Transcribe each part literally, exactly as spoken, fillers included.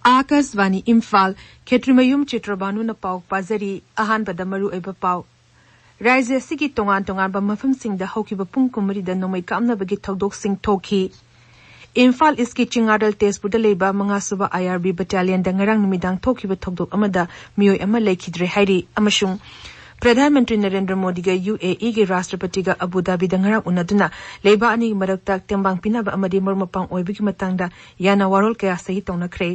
ꯑꯥꯀꯥꯁꯕꯥꯅꯤ ꯏꯝꯐꯥꯜ, ꯈꯦꯇ꯭ꯔꯤꯃꯌꯨꯝ ꯆꯤꯇ꯭ꯔꯕꯥꯅꯨꯅ ꯄꯥꯎ ꯄꯥꯖꯔꯤ꯫ ꯑꯍꯥꯟꯕꯗ ꯃꯔꯨꯑꯣꯏꯕ ꯄꯥꯎ꯫ ꯔꯥꯖ꯭ꯌ ꯑꯁꯤꯒꯤ ꯇꯣꯉꯥꯟ ꯇꯣꯉꯥꯟꯕ ꯃꯐꯝꯁꯤꯡꯗ ꯍꯧꯈꯤꯕ ꯄꯨꯡ ꯀꯨꯟꯃꯔꯤꯗ ꯅꯣꯡꯃꯩ ꯀꯥꯞꯅꯕꯒꯤ ꯊꯧꯗꯣꯛꯁꯤꯡ ꯊꯣꯛꯈꯤ꯫ ꯏꯝꯐꯥꯜ ꯏꯁꯀꯤ ꯆꯤꯡꯉꯥꯔꯦꯜ ꯇꯦꯖꯄꯨꯔꯗ ꯂꯩꯕ ꯃꯉꯥꯁꯨꯕ IRB ꯕꯠꯇꯥꯂꯤꯌꯟꯗ ꯉꯔꯥꯡ ꯅꯨꯃꯤꯗꯥꯡ ꯊꯣꯛꯈꯤꯕ ꯊꯧꯗꯣꯛ ꯑꯃꯗ ꯃꯤꯑꯣꯏ ꯑꯃ ꯂꯩꯈꯤꯗ꯭ꯔꯦ ꯍꯥꯏꯔꯤ꯫ ꯑꯃꯁꯨꯡ ꯄ꯭ꯔꯙꯥꯟ ꯃꯟꯇ꯭ꯔꯤ ꯅꯔꯦꯟꯗ꯭ꯔ ꯃꯣꯗꯤꯒ UAEꯒꯤ ꯔꯥꯁꯇ꯭ꯔꯄꯇꯤꯒ ꯑꯕꯨ ꯙꯥꯕꯤꯗ ꯉꯔꯥꯡ ꯎꯅꯗꯨꯅ ꯂꯩꯕꯥꯛ ꯑꯅꯤꯒꯤ ꯃꯔꯛꯇ ꯇꯦꯡꯕꯥꯡ ꯄꯤꯅꯕ ꯑꯃꯗꯤ ꯃꯔꯨꯞ ꯃꯄꯥꯡ ꯑꯣꯏꯕꯒꯤ ꯃꯇꯥꯡꯗ ꯌꯥꯅ ꯋꯥꯔꯣꯜ ꯀꯌꯥ ꯁꯍꯤ ꯇꯧꯅꯈ꯭ꯔꯦ꯫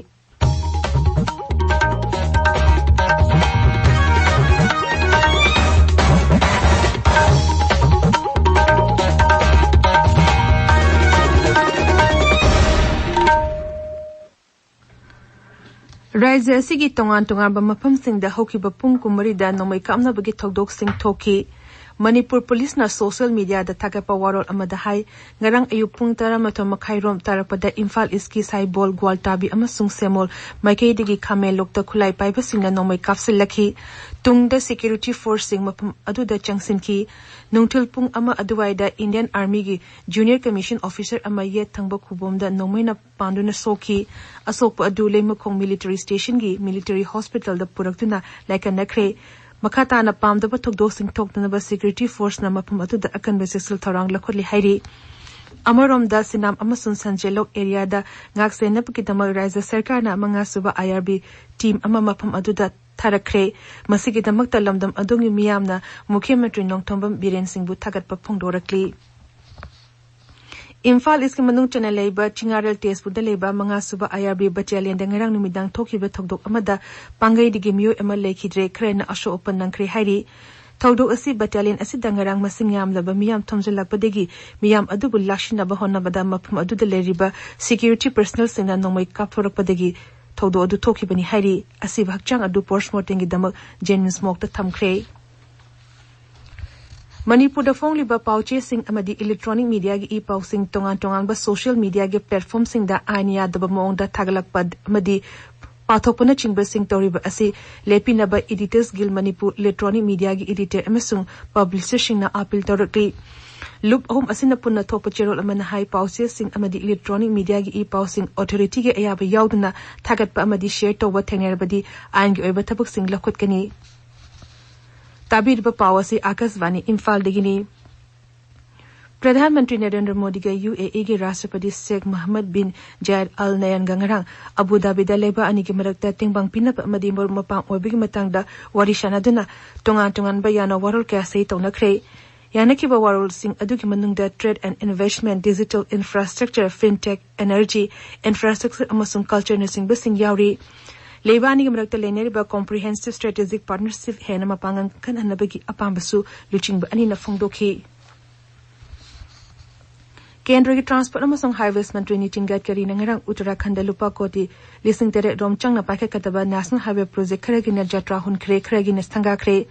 ꯔꯥꯖ꯭ꯌ ꯑꯁꯤꯒꯤ ꯇꯣꯉꯥꯟ ꯇꯣꯉꯥꯟꯕ ꯃꯐꯝꯁꯤꯡꯗ ꯍꯧꯈꯤꯕ ꯄꯨꯡ ꯀꯨꯟꯃꯔꯤꯗ ꯅꯣꯡꯃꯩ ꯀꯥꯞꯅꯕꯒꯤ ꯊꯧꯗꯣꯛꯁꯤꯡ ꯊꯣꯛꯈꯤ꯫ ꯃꯅꯤꯄꯨꯔ ꯄꯨꯂꯤꯁꯅ ꯁꯣꯁꯤꯌꯦꯜ ꯃꯤꯗꯤꯌꯥꯗ ꯊꯥꯒꯠꯄ ꯋꯥꯔꯣꯜ ꯑꯃꯗ ꯍꯥꯏ, ꯉꯔꯥꯡ ꯑꯌꯨꯛ ꯄꯨꯡ ꯇꯔꯥꯃꯥꯊꯣꯏ ꯃꯈꯥꯏ ꯔꯣꯝ ꯇꯥꯔꯛꯄꯗ ꯏꯝꯐꯥꯜ ꯏꯁꯀꯤ ꯁꯥꯏꯕꯣꯜ, ꯒ꯭ꯋꯥꯜꯇꯥꯕꯤ ꯑꯃꯁꯨꯡ ꯁꯦꯃꯣꯜ ꯃꯥꯏꯀꯩꯗꯒꯤ ꯈꯥꯃꯦꯟꯂꯣꯛꯇ ꯈꯨꯠꯂꯥꯏ ꯄꯥꯏꯕꯁꯤꯡꯅ ꯅꯣꯡꯃꯩ ꯀꯥꯞꯁꯤꯜꯂꯛꯈꯤ꯫ ꯇꯨꯡꯗ ꯁꯦꯀ꯭ꯌꯨꯔꯤꯇꯤ ꯐꯣꯔꯁꯁꯤꯡ ꯃꯐꯝ ꯑꯗꯨꯗ ꯆꯪꯁꯤꯟꯈꯤ꯫ ꯅꯨꯡꯊꯤꯜ ꯄꯨꯡ ꯑꯃ ꯑꯗꯨꯋꯥꯏꯗ ꯏꯟꯗꯤꯌꯟ ꯑꯥꯔꯃꯤꯒꯤ ꯖꯨꯅꯤꯌꯔ ꯀꯃꯤꯁꯟ ꯑꯣꯐꯤꯁꯔ ꯑꯃ ꯌꯦꯠ ꯊꯪꯕ ꯈꯨꯕꯣꯝꯗ ꯅꯣꯡꯃꯩꯅ ꯄꯥꯟꯗꯨꯅ ꯁꯣꯛꯈꯤ꯫ ꯑꯁꯣꯛꯄ ꯑꯗꯨ ꯂꯩꯃꯈꯣꯡ ꯃꯤꯂꯤꯇꯔꯤ ꯁ꯭ꯇꯦꯁꯟꯒꯤ ꯃꯤꯂꯤꯇꯔꯤ ꯍꯣꯁꯄꯤꯇꯥꯜꯗ ꯄꯨꯔꯛꯇꯨꯅ ꯂꯥꯏꯀꯠꯅꯈ꯭ꯔꯦ꯫ ꯃꯈꯥ ꯇꯥꯅ ꯄꯥꯝꯗꯕ ꯊꯧꯗꯣꯛꯁꯤꯡ ꯊꯣꯛꯇꯅꯕ ꯁꯦꯀ꯭ꯌꯨꯔꯤꯇꯤ ꯐꯣꯔꯁꯅ ꯃꯐꯝ ꯑꯗꯨꯗ ꯑꯀꯟꯕ ꯆꯦꯛꯁꯤꯜ ꯊꯧꯔꯥꯡ ꯂꯧꯈꯠꯂꯤ ꯍꯥꯏꯔꯤ꯫ ꯑꯃꯔꯣꯝꯗ, ꯁꯤꯅꯥꯝ ꯑꯃꯁꯨꯡ ꯁꯟꯖꯦꯂꯣꯛ ꯑꯦꯔꯤꯌꯥꯗ ꯉꯥꯛ ꯁꯦꯟꯅꯕꯒꯤꯗꯃꯛ ꯔꯥꯖ꯭ꯌ ꯁꯔꯀꯥꯔꯅ ꯃꯉꯥꯁꯨꯕ IRB ꯇꯤꯝ ꯑꯃ ꯃꯐꯝ ꯑꯗꯨꯗ ꯊꯥꯔꯛꯈ꯭ꯔꯦ꯫ ꯃꯁꯤꯒꯤꯗꯃꯛꯇ ꯂꯝꯗꯝ ꯑꯗꯨꯒꯤ ꯃꯤꯌꯥꯝꯅ ꯃꯨꯈ꯭ꯌ ꯃꯟꯇ꯭ꯔꯤ ꯅꯣꯡꯊꯣꯝꯕꯝ ꯕꯤꯔꯦꯟ ꯁꯤꯡꯕꯨ ꯊꯥꯒꯠꯄ ꯐꯣꯡꯗꯣꯔꯛꯂꯤ꯫ ꯏꯝꯐꯥꯜ ꯏꯁꯀꯤ ꯃꯅꯨꯡ ꯆꯟꯅ ꯂꯩꯕ ꯆꯤꯡꯉꯥꯔꯦꯜ ꯇꯦꯖꯄꯨꯔꯗ ꯂꯩꯕ ꯃꯉꯥꯁꯨꯕ IRB ꯕꯠꯇꯥꯂꯤꯌꯟꯗ ꯉꯔꯥꯡ ꯅꯨꯃꯤꯗꯥꯡ ꯊꯣꯛꯈꯤꯕ ꯊꯧꯗꯣꯛ ꯑꯃꯗ ꯄꯥꯡꯒꯩꯗꯒꯤ ꯃꯤꯑꯣꯏ ꯑꯃ ꯂꯩꯈꯤꯗ꯭ꯔꯦ, ꯈꯔꯅ ꯑꯁꯣꯛ ꯑꯄꯟ ꯅꯪꯈ꯭ꯔꯦ ꯍꯥꯏꯔꯤ꯫ ꯊꯧꯗꯣꯛ ꯑꯁꯤ ꯕꯠꯇꯥꯂꯤꯌꯟ ꯑꯁꯤꯗ ꯉꯔꯥꯡ ꯃꯁꯤꯡ ꯌꯥꯝꯂꯕ ꯃꯤꯌꯥꯝ ꯊꯣꯝꯖꯤꯜꯂꯛꯄꯗꯒꯤ ꯃꯤꯌꯥꯝ ꯑꯗꯨꯕꯨ ꯂꯥꯛꯁꯤꯟꯅꯕ ꯍꯣꯠꯅꯕꯗ ꯃꯐꯝ ꯑꯗꯨꯗ ꯂꯩꯔꯤꯕ ꯁꯦꯀ꯭ꯌꯨꯔꯤꯇꯤ ꯄꯔꯁꯅꯦꯜꯁꯤꯡꯅ ꯅꯣꯡꯃꯩ ꯀꯥꯞꯊꯣꯔꯛꯄꯗꯒꯤ ꯊꯧꯗꯣꯛ ꯑꯗꯨ ꯊꯣꯛꯈꯤꯕꯅꯤ ꯍꯥꯏꯔꯤ꯫ ꯑꯁꯤꯕ ꯍꯛꯆꯥꯡ ꯑꯗꯨ ꯄꯣꯁꯃꯣꯔꯇꯦꯝꯒꯤꯗꯃꯛ ꯖꯦꯅꯤꯝꯁ ꯃꯣꯔꯒꯇ ꯊꯝꯈ꯭ꯔꯦ꯫ ꯃꯅꯤꯄꯨꯔꯗ ꯐꯣꯡꯂꯤꯕ ꯄꯥꯎꯆꯦꯁꯤꯡ ꯑꯃꯗꯤ ꯏꯂꯦꯛꯇ꯭ꯔꯣꯅꯤꯛ ꯃꯤꯗꯤꯌꯥꯒꯤ ꯏ ꯄꯥꯎꯁꯤꯡ ꯇꯣꯉꯥꯟ ꯇꯣꯉꯥꯟꯕ ꯁꯣꯁꯤꯌꯦꯜ ꯃꯤꯗꯤꯌꯥꯒꯤ ꯄ꯭ꯂꯦꯠꯐꯣꯔꯝꯁꯤꯡꯗ ꯑꯥꯏꯟ ꯌꯥꯗꯕ ꯃꯑꯣꯡꯗ ꯊꯥꯒꯠꯂꯛꯄ ꯑꯃꯗꯤ ꯄꯥꯊꯣꯛꯄꯅꯆꯤꯡꯕꯁꯤꯡ ꯇꯧꯔꯤꯕ ꯑꯁꯤ ꯂꯦꯞꯄꯤꯅꯕ ꯏꯗꯤꯇꯔꯁ ꯒꯤꯜ ꯃꯅꯤꯄꯨꯔ ꯏꯂꯦꯛꯇ꯭ꯔꯣꯅꯤꯛ ꯃꯤꯗꯤꯌꯥꯒꯤ ꯏꯗꯤꯇꯔ ꯑꯃꯁꯨꯡ ꯄꯕ꯭ꯂꯤꯁꯔꯁꯤꯡꯅ ꯑꯥꯄꯤꯜ ꯇꯧꯔꯛꯂꯤ꯫ ꯂꯨꯞ ꯑꯍꯨꯝ ꯑꯁꯤꯅ ꯄꯨꯟꯅ ꯊꯣꯛꯄ ꯆꯦꯔꯣꯜ ꯑꯃꯅ ꯍꯥꯏ, ꯄꯥꯎꯆꯦꯁꯤꯡ ꯑꯃꯗꯤ ꯏꯂꯦꯛꯇ꯭ꯔꯣꯅꯤꯛ ꯃꯤꯗꯤꯌꯥꯒꯤ ꯏ ꯄꯥꯎꯁꯤꯡ ꯑꯣꯊꯣꯔꯤꯇꯤꯒꯤ ꯑꯌꯥꯕ ꯌꯥꯎꯗꯅ ꯊꯥꯒꯠꯄ ꯑꯃꯗꯤ ꯁꯦꯌꯔ ꯇꯧꯕ ꯊꯦꯡꯅꯔꯕꯗꯤ ꯑꯥꯏꯟꯒꯤ ꯑꯣꯏꯕ ꯊꯕꯛꯁꯤꯡ ꯂꯧꯈꯠꯀꯅꯤ꯫ ꯇꯥꯕꯤꯔꯤꯕ ꯄꯥꯎ ꯑꯁꯤ ꯑꯥꯀꯥꯁꯕꯥꯅꯤ ꯏꯝꯐꯥꯜꯗꯒꯤꯅꯤ꯫ ꯄ꯭ꯔꯙꯥꯟ ꯃꯟꯇ꯭ꯔꯤ ꯅꯔꯦꯟꯗ꯭ꯔ ꯃꯣꯗꯤꯒ ꯌꯨ ꯑꯦ ꯏꯒꯤ ꯔꯥꯁꯇ꯭ꯔꯄꯇꯤ ꯁꯦꯈ ꯃꯍꯃꯗ ꯕꯤꯟ ꯖꯥꯌꯦꯗ ꯑꯜ ꯅꯌꯥꯟꯒ ꯉꯔꯥꯡ ꯑꯕꯨ ꯙꯥꯕꯤꯗ ꯂꯩꯕꯥꯛ ꯑꯅꯤꯒꯤ ꯃꯔꯛꯇ ꯇꯦꯡꯕꯥꯡ ꯄꯤꯅꯕ ꯑꯃꯗꯤ ꯃꯔꯨꯞ ꯃꯄꯥꯡ ꯑꯣꯏꯕꯒꯤ ꯃꯇꯥꯡꯗ ꯋꯥꯔꯤ ꯁꯥꯟꯅꯗꯨꯅ ꯇꯣꯉꯥꯟ ꯇꯣꯉꯥꯟꯕ ꯌꯥꯅ ꯋꯥꯔꯣꯜ ꯀꯌꯥ ꯁꯍꯤ ꯇꯧꯅꯈ꯭ꯔꯦ꯫ ꯌꯥꯅꯈꯤꯕ ꯋꯥꯔꯣꯜꯁꯤꯡ ꯑꯗꯨꯒꯤ ꯃꯅꯨꯡꯗ trade and investment, digital infrastructure, fintech, energy, infrastructure ꯑꯃꯁꯨꯡ cultureꯅꯆꯤꯡꯕꯁꯤꯡ ꯌꯥꯎꯔꯤ꯫ ꯂꯩꯕꯥꯛ ꯑꯅꯤꯒꯤ ꯃꯔꯛꯇ ꯂꯩꯅꯔꯤꯕ comprehensive strategic partnership ꯍꯦꯟꯅ ꯃꯄꯥꯡꯒꯜ ꯀꯟꯈꯠꯍꯟꯅꯕꯒꯤ ꯑꯄꯥꯝꯕꯁꯨ ꯂꯨꯆꯤꯡꯕ ꯑꯅꯤꯅ ꯐꯣꯡꯗꯣꯛꯈꯤ꯫ ꯀꯦꯟꯗ꯭ꯔꯒꯤ ꯇ꯭ꯔꯥꯟꯁꯄꯣꯔꯠ ꯑꯃꯁꯨꯡ ꯍꯥꯏꯋꯦꯁ ꯃꯟꯇ꯭ꯔꯤ ꯅꯤꯇꯤꯟ ꯒꯗꯀꯔꯤꯅ ꯉꯔꯥꯡ ꯎꯠꯇꯔꯥꯈꯟꯗ ꯂꯨꯄꯥ ꯀꯣꯇꯤ ꯂꯤꯁꯤꯡ ꯇꯔꯦꯠ ꯔꯣꯝ ꯆꯪꯅ ꯄꯥꯏꯈꯠꯀꯗꯕ ꯅꯦꯁꯅꯦꯜ ꯍꯥꯏꯋꯦ ꯄ꯭ꯔꯣꯖꯦꯛ ꯈꯔꯒꯤꯅ ꯖꯇ꯭ꯔꯥ ꯍꯨꯟꯈ꯭ꯔꯦ, ꯈꯔꯒꯤꯅ ꯁꯪꯒꯥꯈ꯭ꯔꯦ꯫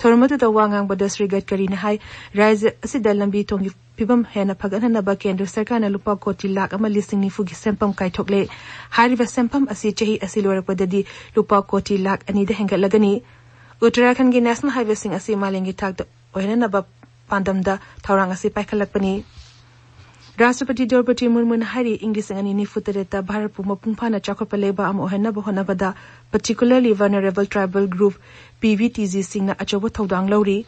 ꯊꯧꯔꯝ ꯑꯗꯨꯗ ꯋꯥ ꯉꯥꯡꯕꯗ ꯁ꯭ꯔꯤ ꯒꯗꯀꯔꯤꯅ ꯍꯥꯏ, ꯔꯥꯖ꯭ꯌ ꯑꯁꯤꯗ ꯂꯝꯕꯤ ꯊꯣꯡꯒꯤ ꯐꯤꯕꯝ ꯍꯦꯟꯅ ꯐꯒꯠꯍꯟꯅꯕ ꯀꯦꯟꯗ꯭ꯔ ꯁꯔꯀꯥꯔꯅ ꯂꯨꯄꯥ ꯀꯣꯇꯤ ꯂꯥꯈ ꯑꯃ ꯂꯤꯁꯤꯡ ꯅꯤꯐꯨꯒꯤ ꯁꯦꯟꯐꯝ ꯀꯥꯏꯊꯣꯛꯂꯦ꯫ ꯍꯥꯏꯔꯤꯕ ꯁꯦꯟꯐꯝ ꯑꯁꯤ ꯆꯍꯤ ꯑꯁꯤ ꯂꯣꯏꯔꯛꯄꯗꯗꯤ ꯂꯨꯄꯥ ꯀꯣꯇꯤ ꯂꯥꯈ ꯑꯅꯤꯗ ꯍꯦꯟꯒꯠꯂꯒꯅꯤ꯫ ꯎꯠꯇꯔꯥꯈꯟꯗꯒꯤ ꯅꯦꯁꯅꯦꯜ ꯍꯥꯏꯋꯦꯁꯤꯡ ꯑꯁꯤ ꯃꯥꯂꯦꯝꯒꯤ ꯊꯥꯛꯇ ꯑꯣꯏꯍꯟꯅꯕ ꯄꯥꯟꯗꯝꯗ ꯊꯧꯔꯥꯡ ꯑꯁꯤ ꯄꯥꯏꯈꯠꯂꯛꯄꯅꯤ꯫ ꯔꯥꯁꯇ꯭ꯔꯄꯇꯤ ꯗ꯭ꯔꯧꯄꯗꯤ ꯃꯨꯔꯃꯨꯅ ꯍꯥꯏꯔꯤ, ꯏꯪ ꯂꯤꯁꯤꯡ ꯑꯅꯤ ꯅꯤꯐꯨ ꯇꯔꯦꯠꯇ ꯚꯥꯔꯠꯄꯨ ꯃꯄꯨꯡ ꯐꯥꯅ ꯆꯥꯎꯈꯠꯄ ꯂꯩꯕꯥꯛ ꯑꯃ ꯑꯣꯏꯍꯟꯅꯕ ꯍꯣꯠꯅꯕꯗ particularly vulnerable tribal group, P V T ꯖꯤꯁꯤꯡꯅ ꯑꯆꯧꯕ ꯊꯧꯗꯥꯡ ꯂꯧꯔꯤ꯫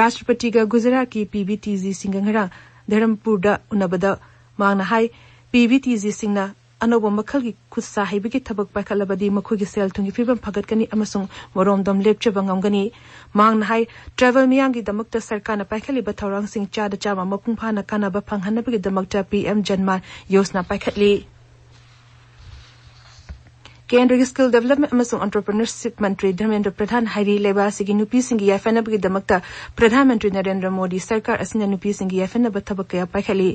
ꯔꯥꯁꯇ꯭ꯔꯄꯇꯤꯒ ꯒꯨꯖꯔꯥꯠꯀꯤ ꯄꯤ ꯚꯤ ꯇꯤ ꯖꯤꯁꯤꯡꯒ ꯉꯔꯥꯡ ꯙꯔꯝꯄꯨꯔꯗ ꯎꯅꯕꯗ ꯃꯍꯥꯛꯅ ꯍꯥꯏ, ꯄꯤ ꯚꯤ ꯇꯤ ꯖꯤꯁꯤꯡꯅ ꯑꯅꯧꯕ ꯃꯈꯜꯒꯤ ꯈꯨꯠ ꯁꯥ ꯍꯩꯕꯒꯤ ꯊꯕꯛ ꯄꯥꯏꯈꯠꯂꯕꯗꯤ ꯃꯈꯣꯏꯒꯤ ꯁꯦꯜ ꯊꯨꯝꯒꯤ ꯐꯤꯕꯝ ꯐꯒꯠꯀꯅꯤ ꯑꯃꯁꯨꯡ ꯃꯔꯣꯝꯗꯣꯝ ꯂꯦꯞꯆꯕ ꯉꯝꯒꯅꯤ꯫ ꯃꯍꯥꯛꯅ ꯍꯥꯏ, ꯇ꯭ꯔꯥꯏꯕꯦꯜ ꯃꯤꯌꯥꯝꯒꯤꯗꯃꯛꯇ ꯁꯔꯀꯥꯔꯅ ꯄꯥꯏꯈꯠꯂꯤꯕ ꯊꯧꯔꯥꯡꯁꯤꯡ ꯆꯥꯗ ꯆꯥꯝꯃ ꯃꯄꯨꯡ ꯐꯥꯅ ꯀꯥꯟꯅꯕ ꯐꯪꯍꯟꯅꯕꯒꯤꯗꯃꯛꯇ ꯄꯤ ꯑꯦꯝ ꯖꯟꯃꯥꯟ ꯌꯣꯖꯅꯥ ꯄꯥꯏꯈꯠꯂꯤ꯫ ꯀꯦꯟꯗ꯭ꯔꯒꯤ ꯁ꯭ꯀꯤꯜ ꯗꯦꯕꯂꯞꯃꯦꯟ ꯑꯃꯁꯨꯡ ꯑꯣꯟꯇꯔꯄ꯭ꯔꯤꯅꯔꯁꯤꯞ ꯃꯟꯇ꯭ꯔꯤ ꯙꯔꯃꯦꯟꯗ꯭ꯔ ꯄ꯭ꯔꯙꯥꯟ ꯍꯥꯏꯔꯤ, ꯂꯩꯕꯥꯛ ꯑꯁꯤꯒꯤ ꯅꯨꯄꯤꯁꯤꯡꯒꯤ ꯌꯥꯏꯐꯅꯕꯒꯤꯗꯃꯛꯇ ꯄ꯭ꯔꯙꯥꯟ ꯃꯟꯇ꯭ꯔꯤ ꯅꯔꯦꯟꯗ꯭ꯔ ꯃꯣꯗꯤ ꯁꯔꯀꯥꯔ ꯑꯁꯤꯅ ꯅꯨꯄꯤꯁꯤꯡꯒꯤ ꯌꯥꯏꯐꯅꯕ ꯊꯕꯛ ꯀꯌꯥ ꯄꯥꯏꯈꯠꯂꯤ꯫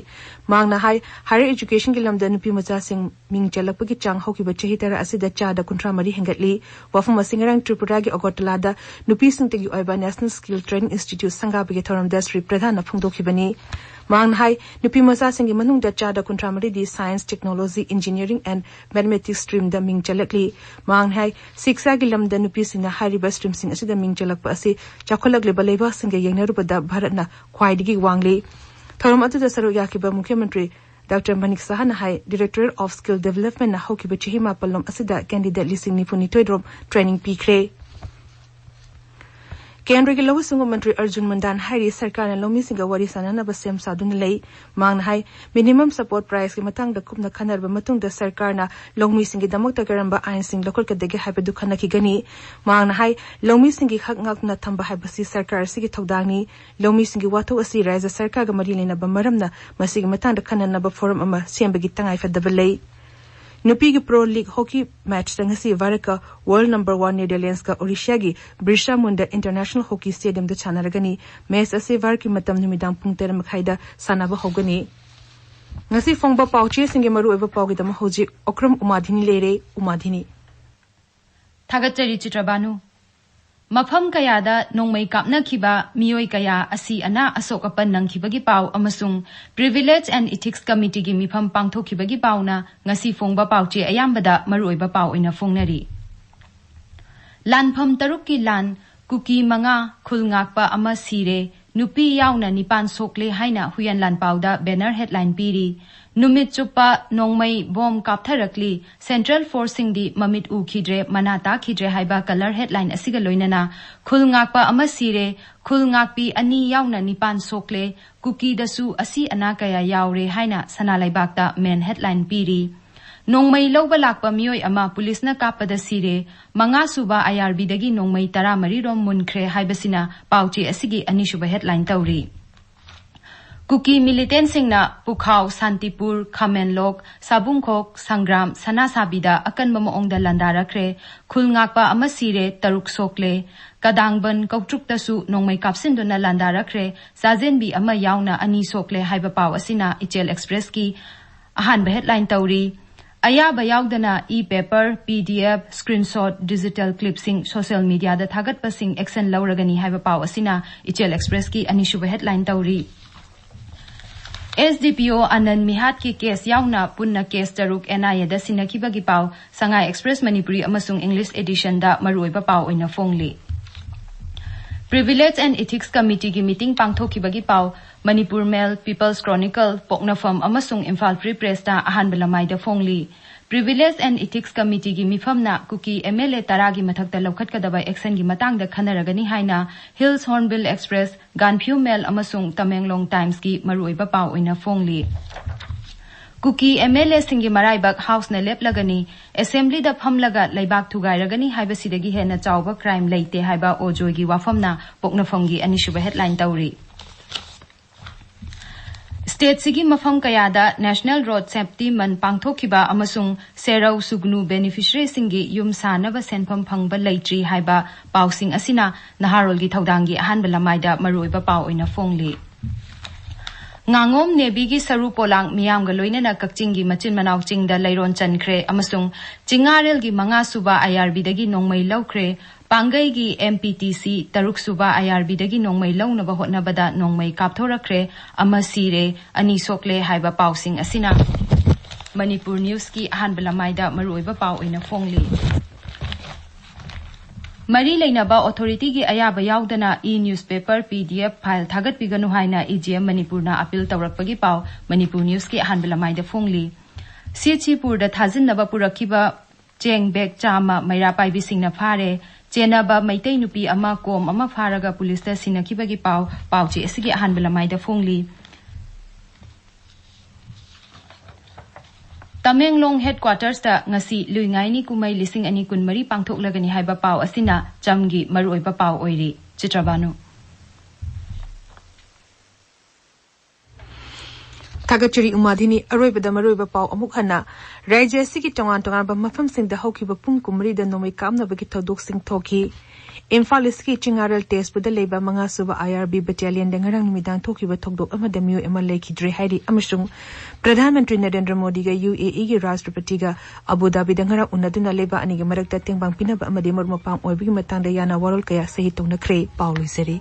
ꯃꯍꯥꯛꯅ ꯍꯥꯏ, ꯍꯥꯌꯔ ꯑꯦꯖꯨꯀꯦꯁꯟꯒꯤ ꯂꯝꯗ ꯅꯨꯄꯤ ꯃꯆꯥꯁꯤꯡ ꯃꯤꯡ ꯆꯜꯂꯛꯄꯒꯤ ꯆꯥꯡ ꯍꯧꯈꯤꯕ ꯆꯍꯤ ꯇꯔꯥ ꯑꯁꯤꯗ ꯆꯥꯗ ꯀꯨꯟꯊ꯭ꯔꯥ ꯃꯔꯤ ꯍꯦꯟꯒꯠꯂꯤ꯫ ꯋꯥꯐꯝ ꯑꯁꯤ ꯉꯔꯥꯡ ꯇ꯭ꯔꯤꯄꯨꯔꯥꯒꯤ ꯑꯒꯔꯇꯂꯥꯗ ꯅꯨꯄꯤꯁꯤꯡꯇꯒꯤ ꯑꯣꯏꯕ ꯅꯦꯁꯅꯦꯜ ꯁ꯭ꯀꯤꯜ ꯇ꯭ꯔꯦꯅꯤꯡ ꯏꯟꯁꯇꯤꯇ꯭ꯌꯨꯠ ꯁꯪꯒꯥꯕꯒꯤ ꯊꯧꯔꯝꯗ ꯁ꯭ꯔꯤ ꯄ꯭ꯔꯙꯥꯟꯅ ꯐꯣꯡꯗꯣꯛꯈꯤꯕꯅꯤ꯫ ꯃꯍꯥꯛꯅ ꯍꯥꯏ, ꯅꯨꯄꯤ ꯃꯆꯥꯁꯤꯡꯒꯤ ꯃꯅꯨꯡꯗ ꯆꯥꯗ ꯀꯨꯟꯊ꯭ꯔꯥ ꯃꯔꯤꯗꯤ Science, Technology, Engineering and Mathematics streamꯗ ꯃꯤꯡ ꯆꯜꯂꯛꯂꯤ꯫ ꯃꯍꯥꯛꯅ ꯍꯥꯏ, ꯁꯤꯛꯁꯥꯒꯤ ꯂꯝꯗ ꯅꯨꯄꯤꯁꯤꯡꯅ ꯍꯥꯏꯔꯤꯕ streamꯁꯤꯡ ꯑꯁꯤꯗ ꯃꯤꯡ ꯆꯜꯂꯛꯄ ꯑꯁꯤ ꯆꯥꯎꯈꯠꯂꯛꯂꯤꯕ ꯂꯩꯕꯥꯛꯁꯤꯡꯒ ꯌꯦꯡꯅꯔꯨꯕꯗ ꯚꯥꯔꯠꯅ ꯈ꯭ꯋꯥꯏꯗꯒꯤ ꯋꯥꯡꯂꯤ꯫ ꯊꯧꯔꯝ ꯑꯗꯨꯗ ꯁꯔꯨꯛ ꯌꯥꯈꯤꯕ ꯃꯨꯈ꯭ꯌ ꯃꯟꯇ꯭ꯔꯤ ꯗꯥꯛꯇꯔ ꯃꯅꯤꯛ ꯁꯍꯥꯅ ꯍꯥꯏ, Directorate of Skill Developmentꯅ ꯍꯧꯈꯤꯕ ꯆꯍꯤ ꯃꯥꯄꯜꯂꯣꯝ ꯑꯁꯤꯗ candidate ꯂꯤꯁꯤꯡ ꯅꯤꯐꯨ ꯅꯤꯊꯣꯏ ꯔꯣꯝ training ꯄꯤꯈ꯭ꯔꯦ꯫ ꯀꯦꯟꯗ꯭ꯔꯒꯤ ꯂꯧꯎ ꯁꯤꯡꯎ ꯃꯟꯇ꯭ꯔꯤ ꯑꯔꯖꯨꯟ ꯃꯨꯟꯗꯥꯅ ꯍꯥꯏꯔꯤ, ꯁꯔꯀꯥꯔꯅ ꯂꯧꯃꯤꯁꯤꯡꯒ ꯋꯥꯔꯤ ꯁꯥꯟꯅꯅꯕ ꯁꯦꯝ ꯁꯥꯗꯨꯅ ꯂꯩ꯫ ꯃꯍꯥꯛꯅ ꯍꯥꯏ, Minimum Support Priceꯀꯤ ꯃꯇꯥꯡꯗ ꯀꯨꯞꯅ ꯈꯟꯅꯔꯕ ꯃꯇꯨꯡꯗ ꯁꯔꯀꯥꯔꯅ ꯂꯧꯃꯤꯁꯤꯡꯒꯤꯗꯃꯛꯇ ꯀꯔꯝꯕ ꯑꯥꯏꯟꯁꯤꯡ ꯂꯧꯈꯠꯀꯗꯒꯦ ꯍꯥꯏꯕꯗꯨ ꯈꯟꯅꯈꯤꯒꯅꯤ꯫ ꯃꯍꯥꯛꯅ ꯍꯥꯏ, ꯂꯧꯃꯤꯁꯤꯡꯒꯤ ꯍꯛ ꯉꯥꯛꯇꯨꯅ ꯊꯝꯕ ꯍꯥꯏꯕꯁꯤ ꯁꯔꯀꯥꯔ ꯑꯁꯤꯒꯤ ꯊꯧꯗꯥꯡꯅꯤ꯫ ꯂꯧꯃꯤꯁꯤꯡꯒꯤ ꯋꯥꯊꯣꯛ ꯑꯁꯤ ꯔꯥꯖ꯭ꯌ ꯁꯔꯀꯥꯔꯒ ꯃꯔꯤ ꯂꯩꯅꯕ ꯃꯔꯝꯅ ꯃꯁꯤꯒꯤ ꯃꯇꯥꯡꯗ ꯈꯟꯅꯅꯕ forum ꯑꯃ ꯁꯦꯝꯕꯒꯤ ꯇꯉꯥꯏꯐꯗꯕ ꯂꯩ꯫ ꯅꯨꯄꯤꯒꯤ Pro League Hockey Matchꯇ ꯉꯁꯤ ꯚꯥꯔꯠꯀ world number one Netherlandsꯀ ꯑꯣꯔꯤꯁꯤꯌꯥꯒꯤ ꯕꯤꯔꯁꯥ ꯃꯨꯟꯗꯥ International Hockey Stadiumꯗ ꯁꯥꯟꯅꯔꯒꯅꯤ꯫ Match ꯑꯁꯤ ꯚꯥꯔꯠꯀꯤ ꯃꯇꯝ ꯅꯨꯃꯤꯗꯥꯡ ꯄꯨꯡ ꯇꯔꯦꯠ ꯃꯈꯥꯏꯗ ꯁꯥꯟꯅꯕ ꯍꯧꯒꯅꯤ꯫ ꯉꯁꯤ ꯐꯣꯡꯕ ꯄꯥꯎꯆꯦꯁꯤꯡꯒꯤ ꯃꯔꯨꯑꯣꯏꯕ ꯄꯥꯎꯒꯤꯗꯃꯛ ꯍꯧꯖꯤꯛ ꯑꯣꯀ꯭ꯔꯝ ꯎꯃꯥꯙꯤꯅꯤ ꯂꯩꯔꯦ꯫ ꯎꯃꯥꯙꯤꯅꯤ꯫ ꯊꯥꯒꯠꯆꯔꯤ ꯆꯤꯇ꯭ꯔꯕꯥꯅꯨ꯫ ꯃꯐꯝ ꯀꯌꯥꯗ ꯅꯣꯡꯃꯩ ꯀꯥꯞꯅꯈꯤꯕ ꯃꯤꯑꯣꯏ ꯀꯌꯥ ꯑꯁꯤ ꯑꯅꯥ ꯑꯁꯣꯛ ꯑꯄꯟ ꯅꯪꯈꯤꯕꯒꯤ ꯄꯥꯎ ꯑꯃꯁꯨꯡ Privilege and Ethics Committeeꯒꯤ ꯃꯤꯐꯝ ꯄꯥꯡꯊꯣꯛꯈꯤꯕꯒꯤ ꯄꯥꯎꯅ ꯉꯁꯤ ꯐꯣꯡꯕ ꯄꯥꯎꯆꯦ ꯑꯌꯥꯝꯕꯗ ꯃꯔꯨꯑꯣꯏꯕ ꯄꯥꯎ ꯑꯣꯏꯅ ꯐꯣꯡꯅꯔꯤ꯫ ꯂꯥꯟꯐꯝ ꯇꯔꯨꯛꯀꯤ ꯂꯥꯟ, ꯀꯨꯀꯤ ꯃꯉꯥ, ꯈꯨꯜ ꯉꯥꯛꯄ ꯑꯃ ꯁꯤꯔꯦ, ꯅꯨꯄꯤ ꯌꯥꯎꯅ ꯅꯤꯄꯥꯟ ꯁꯣꯛꯂꯦ ꯍꯥꯏꯅ ꯍꯨꯏꯌꯟ ꯂꯥꯟꯄꯥꯎꯗ banner headline ꯄꯤꯔꯤ꯫ ꯅꯨꯃꯤꯠ ꯆꯨꯞꯄ ꯅꯣꯡꯃꯩ ꯕꯣꯝ ꯀꯥꯞꯊꯔꯛꯂꯤ, Central Forceꯁꯤꯡꯗꯤ ꯃꯃꯤꯠ ꯎꯈꯤꯗ꯭ꯔꯦ, ꯃꯅꯥ ꯇꯥꯈꯤꯗ꯭ꯔꯦ ꯍꯥꯏꯕ colour headline ꯑꯁꯤꯒ ꯂꯣꯏꯅꯅ ꯈꯨꯜ ꯉꯥꯛꯄ ꯑꯃ ꯁꯤꯔꯦ, ꯈꯨꯜ ꯉꯥꯛꯄꯤ ꯑꯅꯤ ꯌꯥꯎꯅ ꯅꯤꯄꯥꯟ ꯁꯣꯛꯂꯦ, ꯀꯨꯀꯤꯗꯁꯨ ꯑꯁꯤ ꯑꯅꯥ ꯀꯌꯥ ꯌꯥꯎꯔꯦ ꯍꯥꯏꯅ ꯁꯅꯥ ꯂꯩꯕꯥꯛꯇ main headline ꯄꯤꯔꯤ꯫ ꯅꯣꯡꯃꯩ ꯂꯧꯕ ꯂꯥꯛꯄ ꯃꯤꯑꯣꯏ ꯑꯃ ꯄꯨꯂꯤꯁꯅ ꯀꯥꯞꯄꯗ ꯁꯤꯔꯦ, ꯃꯉꯥ ꯁꯨꯕ IRBꯗꯒꯤ ꯅꯣꯡꯃꯩ ꯇꯔꯥꯃꯔꯤ ꯔꯣꯝ ꯃꯨꯟꯈ꯭ꯔꯦ ꯍꯥꯏꯕꯁꯤꯅ ꯄꯥꯎꯆꯦ ꯑꯁꯤꯒꯤ ꯑꯅꯤꯁꯨꯕ headline ꯇꯧꯔꯤ꯫ ꯀꯨꯀꯤ militantꯁꯤꯡꯅ ꯄꯨꯈꯥꯎ, ꯁꯥꯟꯇꯤꯄꯨꯔ, ꯈꯥꯃꯦꯟꯂꯣꯛ, ꯁꯥꯕꯨꯡꯈꯣꯛ, ꯁꯪꯒ꯭ꯔꯥꯝ, ꯁꯅꯥꯁꯥꯕꯤꯗ ꯑꯀꯟꯕ ꯃꯑꯣꯡꯗ ꯂꯥꯟꯗꯥꯔꯛꯈ꯭ꯔꯦ꯫ ꯈꯨꯜ ꯉꯥꯛꯄ ꯑꯃ ꯁꯤꯔꯦ, ꯇꯔꯨꯛ ꯁꯣꯛꯂꯦ꯫ ꯀꯗꯥꯡꯕꯟ ꯀꯧꯇ꯭ꯔꯨꯛꯇꯁꯨ ꯅꯣꯡꯃꯩ ꯀꯥꯞꯁꯤꯟꯗꯨꯅ ꯂꯥꯟꯗꯥꯔꯛꯈ꯭ꯔꯦ꯫ ꯆꯥꯖꯦꯟꯕꯤ ꯑꯃ ꯌꯥꯎꯅ ꯑꯅꯤ ꯁꯣꯛꯂꯦ ꯍꯥꯏꯕ ꯄꯥꯎ ꯑꯁꯤꯅ ꯏꯆꯦꯜ Expressꯀꯤ ꯑꯍꯥꯟꯕ headline ꯇꯧꯔꯤ꯫ ꯑꯌꯥꯕ ꯌꯥꯎꯗꯅ e-paper, PDF, screenshot, digital clipꯁꯤꯡ social mediaꯗ ꯊꯥꯒꯠꯄꯁꯤꯡ action ꯂꯧꯔꯒꯅꯤ ꯍꯥꯏꯕ ꯄꯥꯎ ꯑꯁꯤꯅ ꯏꯆꯦꯜ Expressꯀꯤ ꯑꯅꯤꯁꯨꯕ headline ꯇꯧꯔꯤ꯫ ꯑꯦꯁ ꯗꯤ ꯄꯤ ꯑꯣ ꯑꯅꯟ ꯃꯤꯍꯥꯠꯀꯤ ꯀꯦꯁ ꯌꯥꯎꯅ ꯄꯨꯟꯅ ꯀꯦꯁ ꯇꯔꯨꯛ ꯑꯦꯟ ꯑꯥꯏ ꯑꯦꯗ ꯁꯤꯟꯅꯈꯤꯕꯒꯤ ꯄꯥꯎ ꯁꯉꯥꯏ ꯑꯦꯛꯁꯄ꯭ꯔꯦꯁ ꯃꯅꯤꯄꯨꯔꯤ ꯑꯃꯁꯨꯡ ꯏꯪꯂꯤꯁ ꯑꯦꯗꯤꯁꯟꯗ ꯃꯔꯨꯑꯣꯏꯕ ꯄꯥꯎ ꯑꯣꯏꯅ ꯐꯣꯡꯂꯤ꯫ Privilege and Ethics Committeeꯒꯤ ꯃꯤꯇꯤꯡ ꯄꯥꯡꯊꯣꯛꯈꯤꯕꯒꯤ ꯄꯥꯎ ꯃꯅꯤꯄꯨꯔ ꯃꯦꯜ, ꯄꯤꯄꯜꯁ ꯀ꯭ꯔꯣꯅꯤꯀꯜ, ꯄꯣꯛꯅꯐꯝ ꯑꯃꯁꯨꯡ ꯏꯝꯐꯥꯜ ꯐ꯭ꯔꯤ ꯄ꯭ꯔꯦꯁꯇ ꯑꯍꯥꯟꯕ ꯂꯃꯥꯏꯗ ꯐꯣꯡꯂꯤ꯫ Privilege and Ethics Committeeꯒꯤ ꯃꯤꯐꯝꯅ ꯀꯨꯀꯤ ꯑꯦꯝ ꯑꯦꯜ ꯑꯦ ꯇꯔꯥꯒꯤ ꯃꯊꯛꯇ ꯂꯧꯈꯠꯀꯗꯕ ꯑꯦꯛꯁꯟꯒꯤ ꯃꯇꯥꯡꯗ ꯈꯟꯅꯔꯒꯅꯤ ꯍꯥꯏꯅ ꯍꯤꯜꯁ ꯍꯣꯔꯟꯕꯤꯜ ꯑꯦꯛꯁꯄ꯭ꯔꯦꯁ, ꯒꯥꯟꯐꯤꯌꯨ ꯃꯦꯜ ꯑꯃꯁꯨꯡ ꯇꯃꯦꯡꯂꯣꯡ ꯇꯥꯏꯝꯁꯀꯤ ꯃꯔꯨꯑꯣꯏꯕ ꯄꯥꯎ ꯑꯣꯏꯅ ꯐꯣꯡꯂꯤ꯫ ꯀꯨꯀꯤ ꯑꯦꯝ ꯑꯦꯜ ꯑꯦꯁꯤꯡꯒꯤ ꯃꯔꯥꯏꯕꯛ ꯍꯥꯎꯁꯅ ꯂꯦꯞꯂꯒꯅꯤ, ꯑꯦꯁꯦꯝꯕ꯭ꯂꯤꯗ ꯐꯝꯂꯒ ꯂꯩꯕꯥꯛ ꯊꯨꯒꯥꯏꯔꯒꯅꯤ ꯍꯥꯏꯕꯁꯤꯗꯒꯤ ꯍꯦꯟꯅ ꯆꯥꯎꯕ ꯀ꯭ꯔꯥꯏꯝ ꯂꯩꯇꯦ ꯍꯥꯏꯕ ꯑꯣꯖꯣꯏꯒꯤ ꯋꯥꯐꯝꯅ ꯄꯣꯛꯅꯐꯝꯒꯤ ꯑꯅꯤꯁꯨꯕ ꯍꯦꯗꯂꯥꯏꯟ ꯇꯧꯔꯤ꯫ ꯁ꯭ꯇꯦꯠꯁꯤꯒꯤ ꯃꯐꯝ ꯀꯌꯥꯗ ꯅꯦꯁꯅꯦꯜ ꯔꯣꯗ ꯁꯦꯐꯇꯤ ꯃꯟ ꯄꯥꯡꯊꯣꯛꯈꯤꯕ ꯑꯃꯁꯨꯡ ꯁꯦꯔꯧ ꯁꯨꯒꯅꯨ ꯕꯦꯅꯤꯐꯤꯁꯔꯤꯁꯤꯡꯒꯤ ꯌꯨꯝ ꯁꯥꯅꯕ ꯁꯦꯟꯐꯝ ꯐꯪꯕ ꯂꯩꯇ꯭ꯔꯤ ꯍꯥꯏꯕ ꯄꯥꯎꯁꯤꯡ ꯑꯁꯤꯅ ꯅꯍꯥꯔꯣꯜꯒꯤ ꯊꯧꯗꯥꯡꯒꯤ ꯑꯍꯥꯟꯕ ꯂꯃꯥꯏꯗ ꯃꯔꯨꯑꯣꯏꯕ ꯄꯥꯎ ꯑꯣꯏꯅ ꯐꯣꯡꯂꯤ꯫ ꯉꯥꯉꯣꯝ ꯅꯦꯕꯤꯒꯤ ꯁꯔꯨ ꯄꯣꯂꯥꯡ ꯃꯤꯌꯥꯝꯒ ꯂꯣꯏꯅꯅ ꯀꯛꯆꯤꯡꯒꯤ ꯃꯆꯤꯟ ꯃꯅꯥꯎ ꯆꯤꯡꯗ ꯂꯩꯔꯣꯟ ꯆꯟꯈ꯭ꯔꯦ ꯑꯃꯁꯨꯡ ꯆꯤꯡꯉꯥꯔꯦꯜꯒꯤ ꯃꯉꯥ ꯁꯨꯕ ꯑꯥꯏ ꯑꯥꯔ ꯕꯤꯗꯒꯤ ꯅꯣꯡꯃꯩ ꯂꯧꯈ꯭ꯔꯦ꯫ ꯄꯥꯡꯒꯩꯒꯤ ꯑꯦꯝ ꯄꯤ ꯇꯤ ꯁꯤ ꯇꯔꯨꯛ ꯁꯨꯕ ꯑꯥꯏ ꯑꯥꯔ ꯕꯤꯗꯒꯤ ꯅꯣꯡꯃꯩ ꯂꯧꯅꯕ ꯍꯣꯠꯅꯕꯗ ꯅꯣꯡꯃꯩ ꯀꯥꯞꯊꯣꯔꯛꯈ꯭ꯔꯦ, ꯑꯃ ꯁꯤꯔꯦ, ꯑꯅꯤ ꯁꯣꯛꯂꯦ ꯍꯥꯏꯕ ꯄꯥꯎꯁꯤꯡ ꯑꯁꯤꯅ ꯃꯅꯤꯄꯨꯔ ꯅ꯭ꯌꯨꯁꯀꯤ ꯑꯍꯥꯟꯕ ꯂꯃꯥꯏꯗ ꯃꯔꯨꯑꯣꯏꯕ ꯄꯥꯎ ꯑꯣꯏꯅ ꯐꯣꯡꯂꯤ꯫ ꯃꯔꯤ ꯂꯩꯅꯕ ꯑꯣꯊꯣꯔꯤꯇꯤꯒꯤ ꯑꯌꯥꯕ ꯌꯥꯎꯗꯅ ꯏ ꯅ꯭ꯌꯨꯁꯄꯦꯄꯔ, ꯄꯤ ꯗꯤ ꯑꯦꯐ, ꯐꯥꯏꯜ ꯊꯥꯒꯠꯄꯤꯒꯅꯨ ꯍꯥꯏꯅ ꯏ ꯖꯤ ꯑꯦꯝ ꯃꯅꯤꯄꯨꯔꯅ ꯑꯄꯤꯜ ꯇꯧꯔꯛꯄꯒꯤ ꯄꯥꯎ ꯃꯅꯤꯄꯨꯔ ꯅ꯭ꯌꯨꯁꯀꯤ ꯑꯍꯥꯟꯕ ꯂꯃꯥꯏꯗ ꯐꯣꯡꯂꯤ꯫ ꯁꯤ ꯆꯤꯄꯨꯔꯗ ꯊꯥꯖꯤꯟꯅꯕ ꯄꯨꯔꯛꯈꯤꯕ ꯆꯦꯡ ꯕꯦꯒ ꯆꯥꯝꯃ ꯃꯩꯔꯥ ꯄꯥꯏꯕꯤꯁꯤꯡꯅ ꯐꯥꯔꯦ꯫ ꯆꯦꯟꯅꯕ ꯃꯩꯇꯩ ꯅꯨꯄꯤ ꯑꯃ ꯀꯣꯝ ꯑꯃ ꯐꯥꯔꯒ ꯄꯨꯂꯤꯁꯇ ꯁꯤꯟꯅꯈꯤꯕꯒꯤ ꯄꯥꯎ ꯄꯥꯎꯆꯦ ꯑꯁꯤꯒꯤ ꯑꯍꯥꯟꯕ ꯂꯃꯥꯏꯗ ꯐꯣꯡꯂꯤ꯫ ꯇꯃꯦꯡꯂꯣꯡ ꯍꯦꯗꯀ꯭ꯋꯥꯇꯔꯁꯇ ꯉꯁꯤ ꯂꯨꯏꯉꯥꯏꯅꯤ ꯀꯨꯝꯍꯩ ꯂꯤꯁꯤꯡ ꯑꯅꯤ ꯀꯨꯟꯃꯔꯤ ꯄꯥꯡꯊꯣꯛꯂꯒꯅꯤ ꯍꯥꯏꯕ ꯄꯥꯎ ꯑꯁꯤꯅ ꯆꯝꯒꯤ ꯃꯔꯨꯑꯣꯏꯕ ꯄꯥꯎ ꯑꯣꯏꯔꯤ꯫ ꯆꯤꯇ꯭ꯔꯕꯥꯅꯨ꯫ ꯊꯥꯒꯠꯆꯔꯤ ꯎꯃꯥꯗꯤꯅꯤ꯫ ꯑꯔꯣꯏꯕꯗ ꯃꯔꯨꯑꯣꯏꯕ ꯄꯥꯎ ꯑꯃꯨꯛ ꯍꯟꯅ꯫ ꯔꯥꯖ꯭ꯌ ꯑꯁꯤꯒꯤ ꯇꯣꯉꯥꯟ ꯇꯣꯉꯥꯟꯕ ꯃꯐꯝꯁꯤꯡꯗ ꯍꯧꯈꯤꯕ ꯄꯨꯡ ꯀꯨꯟꯃꯔꯤꯗ ꯅꯣꯡꯃꯩ ꯀꯥꯞꯅꯕꯒꯤ ꯊꯧꯗꯣꯛꯁꯤꯡ ꯊꯣꯛꯈꯤ꯫ ꯏꯝꯐꯥꯜ ꯏꯁꯀꯤ ꯆꯤꯡꯉꯥꯔꯦꯜ ꯇꯦꯖꯄꯨꯔꯗ ꯂꯩꯕ ꯃꯉꯥ ꯁꯨꯕ ꯑꯥꯏ ꯑꯥꯔ ꯕꯤ ꯕꯦꯇꯥꯂꯤꯌꯟꯗ ꯉꯔꯥꯡ ꯅꯨꯃꯤꯗꯥꯡ ꯊꯣꯛꯈꯤꯕ ꯊꯧꯗꯣꯛ ꯑꯃꯗ ꯃꯤꯑꯣꯏ ꯑꯃ ꯂꯩꯈꯤꯗ꯭ꯔꯦ ꯍꯥꯏꯔꯤ ꯑꯃꯁꯨꯡ ꯄ꯭ꯔꯙꯥꯟ ꯃꯟꯇ꯭ꯔꯤ ꯅꯔꯦꯟꯗ꯭ꯔ ꯃꯣꯗꯤꯒ ꯌꯨ ꯑꯦ ꯏꯒꯤ ꯔꯥꯁꯇ꯭ꯔꯄꯇꯤꯒ ꯑꯕꯨ ꯙꯥꯕꯤꯗ ꯉꯔꯥꯡ ꯎꯅꯗꯨꯅ ꯂꯩꯕꯥꯛ ꯑꯅꯤꯒꯤ ꯃꯔꯛꯇ ꯇꯦꯡꯕꯥꯡ ꯄꯤꯅꯕ ꯑꯃꯗꯤ ꯃꯔꯨꯞ ꯃꯄꯥꯡ ꯑꯣꯏꯕꯒꯤ ꯃꯇꯥꯡꯗ ꯌꯥꯅ ꯋꯥꯔꯣꯜ ꯀꯌꯥ ꯁꯍꯤ ꯇꯧꯅꯈ꯭ꯔꯦ꯫ ꯄꯥꯎ ꯂꯣꯏꯖꯔꯦ꯫